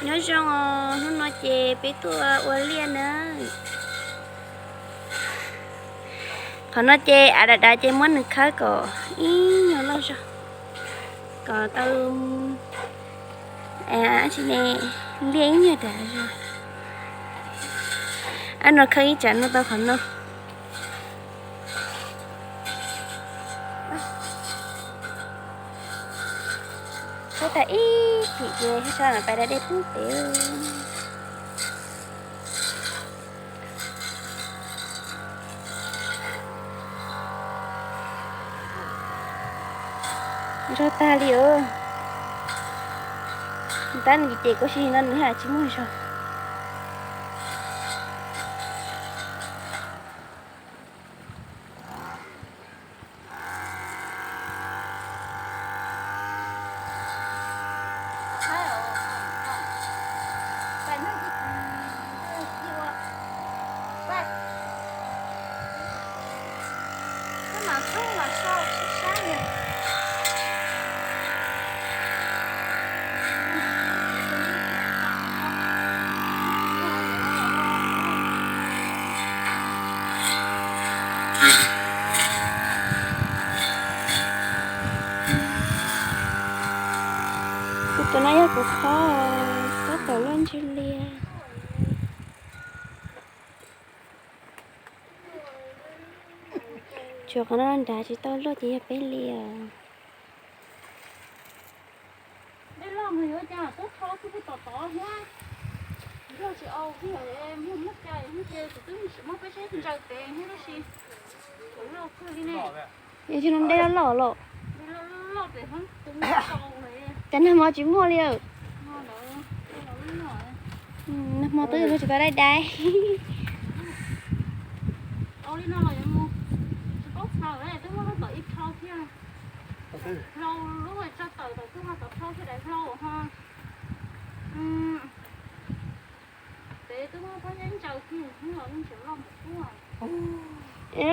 Nyob zoo os, hnub no ces peb tuaj ua liaj na. Qhov no ces av dav dav ces muab nws khawb kom ib nyuag loj zog, kom tau tsis ne, liaj ib nyuag dav zog. Ab, no khawb ib tsam no tau qhov no. Khawb tag ib chim ces sawv daws pais da dej pub pem. Zog tag li os. Tab nws ces kuv sim no nws haj tsis muaj zog. Kuv tus no yog kuv qhov, tab tom luaj ntswg liaj. Tsuas qhov no nrad tsis tau luaj ces yog peb liaj. Dej loj mas yuav cas tub thau twb tom tod thiab. Yog tsis au, muaj muaj cai ces tus twb muab peb seb ntsaws pem thiab tab sis loj kawg li ne. Yog tsis no dej loj loj los. Cas nag hmo tsis muaj li. Nag hmo twb tsis tau dai dai.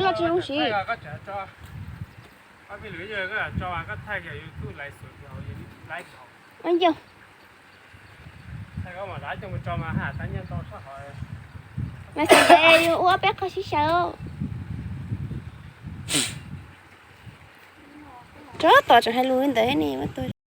Loj tsis zoo siv. Yog. Mas xav tias yus ua peb qhov sib sawv. Tsob tom tseem hais lus li ntawd ne, muab tua